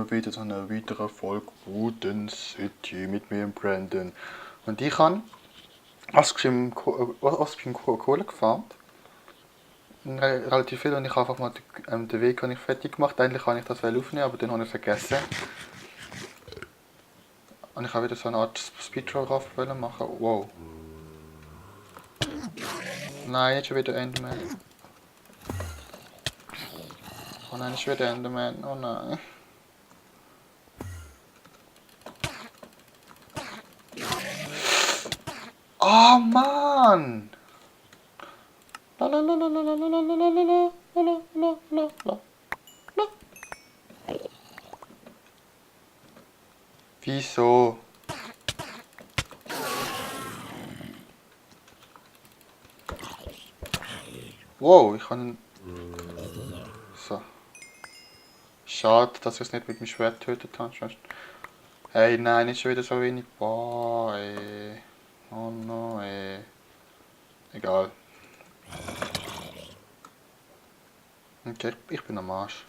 immer wieder zu einer weiteren Folge Wooden City mit mir und Brandon. Und ich habe beim Kohle gefarmt. Relativ viel und ich habe einfach mal den Weg ich fertig gemacht. Eigentlich kann ich das aufnehmen, aber dann habe ich es vergessen. Und ich habe wieder so eine Art Speedrun machen. Wow. Nein, nicht schon wieder Enderman. Oh nein, nicht schon wieder Enderman. Oh nein. Oh Mann! Wieso? Wow, ich kann... So. Schade, dass ich es nicht mit dem Schwert getötet habe. Hey, nein, nicht schon wieder so wenig. Boah, ey. Oh no, ey. Egal. Okay, ich bin am Arsch.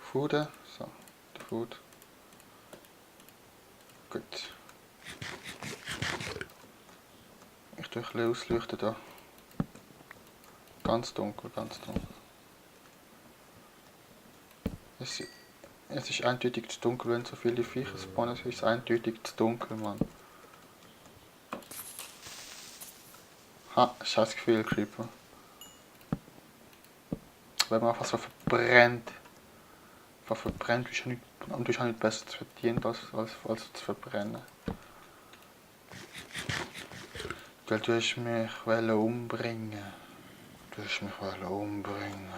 Food, so, der Food. Gut. Ich tue ein bisschen ausleuchten da. Ganz dunkel, ganz dunkel. Es ist eindeutig zu dunkel, wenn so viele Viecher spawnen. Es ist eindeutig zu dunkel, Mann. Ha, scheiß Gefühl, Creeper. Wenn man einfach so verbrennt. Einfach verbrennt, du hast nicht besser zu verdienen, als zu verbrennen. Weil du hast mich umbringen. Du hast mich umbringen.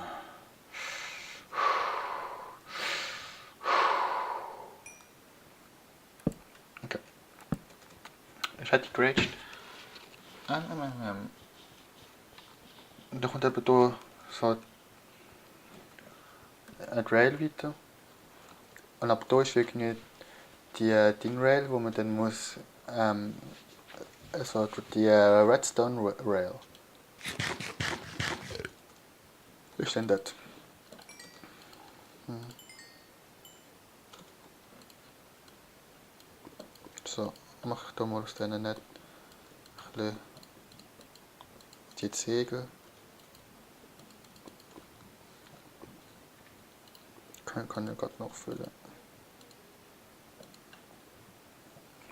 Okay. Ich hätte geraged. Da kommt eben hier so ein Rail weiter. Und ab hier ist wirklich die Ding-Rail, wo man dann muss, also die Redstone-Rail. Wo ist denn das? So, mach ich da mal aus denen nicht ein bisschen die Segel. Kann ich gerade noch füllen.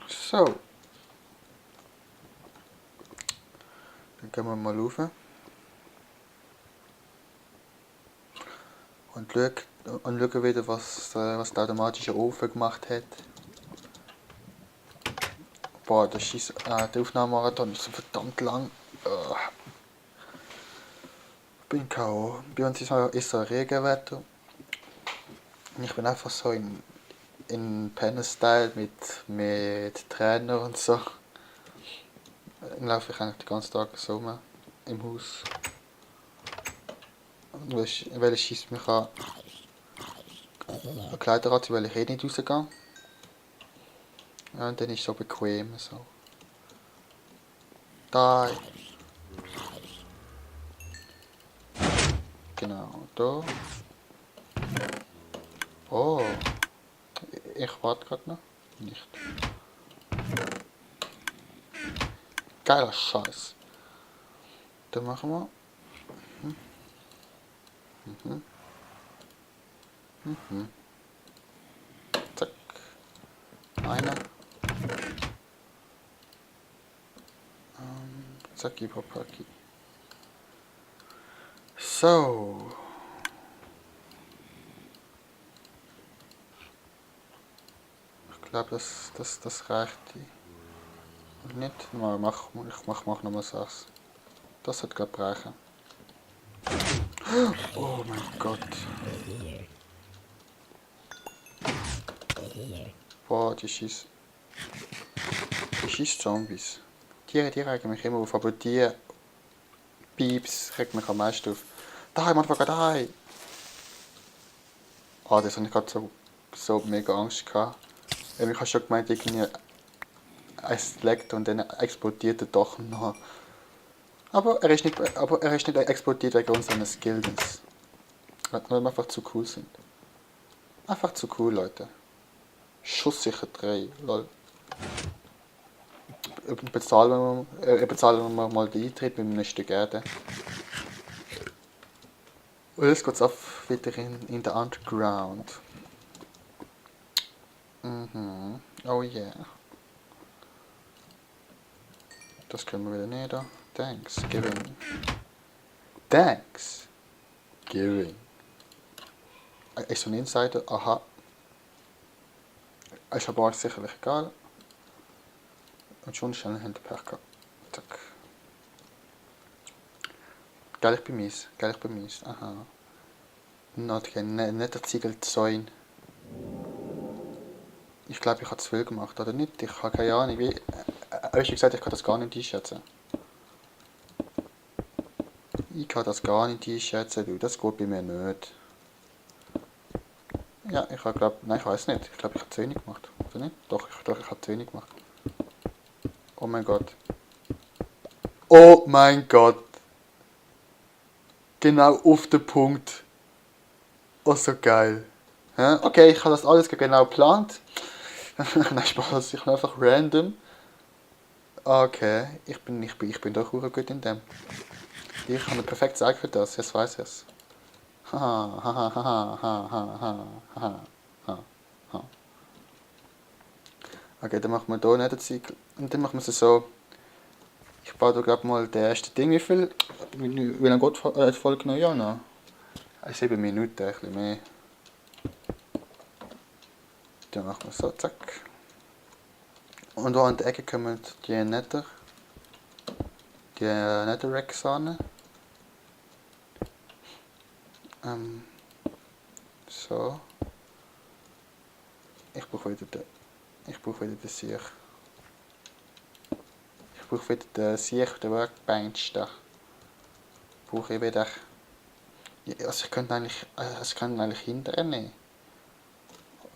So. Dann gehen wir mal rauf. Und schauen wieder, was der automatische Ofen gemacht hat. Boah, der Aufnahmemarathon ist so verdammt lang. Ich bin K.O. Bei uns ist so Regenwetter. Und ich bin einfach so in Penner-Style mit Trainer und so. Dann laufe ich eigentlich den ganzen Tag so rum im Haus. Weil es schießt mich an Kleider an, weil ich eh nicht rausgehe. Ja, und dann ist es so bequem so. Da. Genau, da. Oh. Ich warte gerade noch. Nicht. Geiler Scheiß. Dann machen wir. Zack. Einer. Zacki Popaki. So. Ich glaube, das reicht. Nicht? Ich mach nochmal 6. Das hat gerade reichen. Oh mein Gott. Boah, die schießt Zombies. Die regen mich immer auf, aber die Pieps regt mich am meisten auf. Da, Motherfucker, da! Ah, das habe ich gerade so mega Angst gehabt. Ich habe schon gemeint, irgendwie es leckt und dann explodiert er doch noch. Aber er ist nicht explodiert wegen unserer Skills. Weil wir einfach zu cool sind. Einfach zu cool, Leute. Schusssicher 3, lol. Bezahlen wir mal den Eintritt mit einem Stück Erde. Und jetzt geht's auf wieder in der Underground. Mhm. Oh yeah. Das können wir wieder nieder. Thanksgiving. Thanksgiving. Ist so ein Insider? Aha. Ist aber auch sicherlich egal. Und schon schnell haben wir Pech gehabt. Zack. Geil, ich bin mies. Aha. Nicht der Ziegelzäun. Ich glaube, ich habe zu viel gemacht, oder nicht? Ich habe keine Ahnung. Wie gesagt, ich kann das gar nicht einschätzen. Ich kann das gar nicht einschätzen, du. Das geht bei mir nicht. Ja, ich glaube, nein, ich weiß nicht. Ich glaube, ich habe zu wenig gemacht. Oder nicht? Doch, ich habe zu wenig gemacht. Oh mein Gott. Oh mein Gott. Genau auf den Punkt. Oh, so geil. Ja, okay, ich habe das alles genau geplant. Nein, Spaß, ich bin einfach random. Okay, ich bin doch auch gut in dem. Ich habe perfekt Zeit für das, jetzt weiß ich es. Haha, haha, haha, haha, haha, haha. Okay, dann machen wir hier nicht den Zyklus. Und dann machen wir es so. Ich baue da glaube mal das erste Ding. Wie lange geht die Folge noch? Ja, noch. 7 Minuten, ein bisschen mehr. Dann machen wir so, zack. Und da an der Ecke kommen die Netherracks an. So. Ich brauche wieder den Siech. Ich brauche wieder den Siech, den Workbench da. Brauche ich wieder. Also ich könnte eigentlich hinterher nehmen.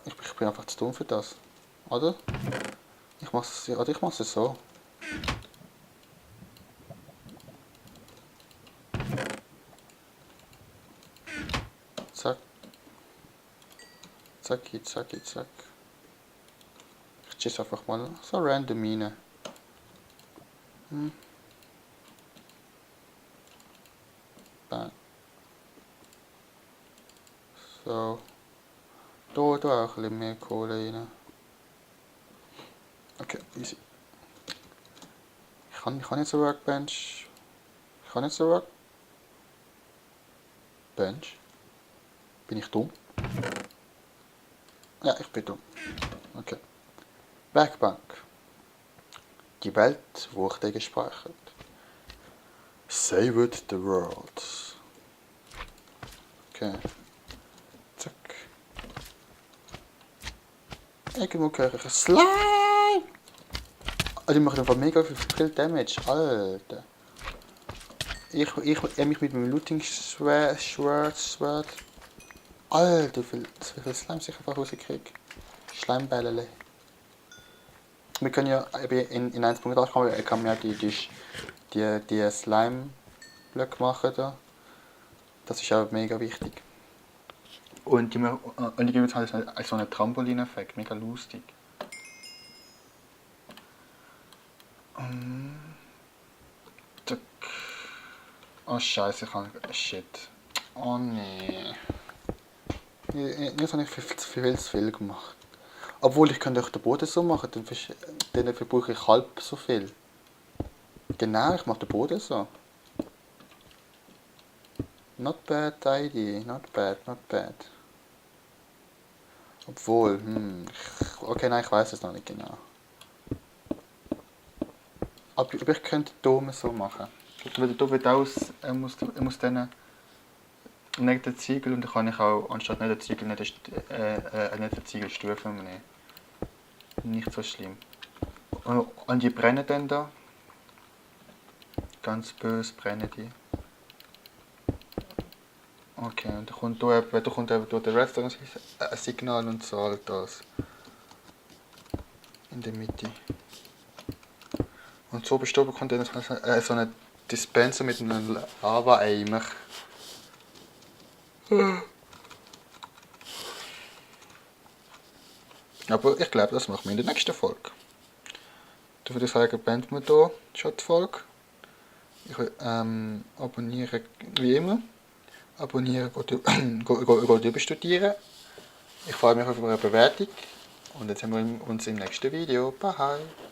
Ich bin einfach zu dumm für das. Oder? Ich mach's so. Zack. Zacki, zacki, zack. Ich schieße einfach mal so random rein. Bang. So. Da auch ein bisschen mehr Kohle rein. Okay, easy. Ich kann jetzt ein Workbench. Bench. Bin ich dumm? Ja, ich bin dumm. Okay. Werkbank. Die Welt wurde gespeichert. Saved the world. Okay. Zack. Irgendwo höre ich ein Slime! Die machen einfach mega viel Damage, Alter. Ich mich mit meinem Looting-Schwert. Alter, wie viel Slime ich einfach rausgekriegt. Schleimbällele. Wir können ja in 1.8 kann man ja die Slime-Blöcke machen da. Das ist auch mega wichtig. Und die geben jetzt halt so einen Trampolin-Effekt, mega lustig. Zack. Oh Scheiße, ich kann. Shit. Oh nee. Jetzt habe ich viel zu viel gemacht. Obwohl, ich könnte auch den Boden so machen, dann verbrauche ich halb so viel. Genau, ich mache den Boden so. Not bad idea, not bad. Obwohl, okay, nein, ich weiß es noch nicht genau. Aber ich könnte den Dom so machen. Da wird aus, er muss dann nicht den Ziegel und dann kann ich auch anstatt nicht den Ziegel nicht den Ziegelstufe nehmen. Nicht so schlimm. Und die brennen dann da. Ganz böse brennen die. Okay, und dann kommt eben durch den Redstone ein Signal und so halt das. In der Mitte. Und so oben kommt dann so ein Dispenser mit einem Lava-Eimer. Aber ich glaube, das machen wir in der nächsten Folge. Dann würde ich sagen, beenden wir hier schon die Folge. Ich abonniere wie immer. Abonnieren, geht überstudieren. Ich freue mich auf eure Bewertung. Und jetzt sehen wir uns im nächsten Video. Bye!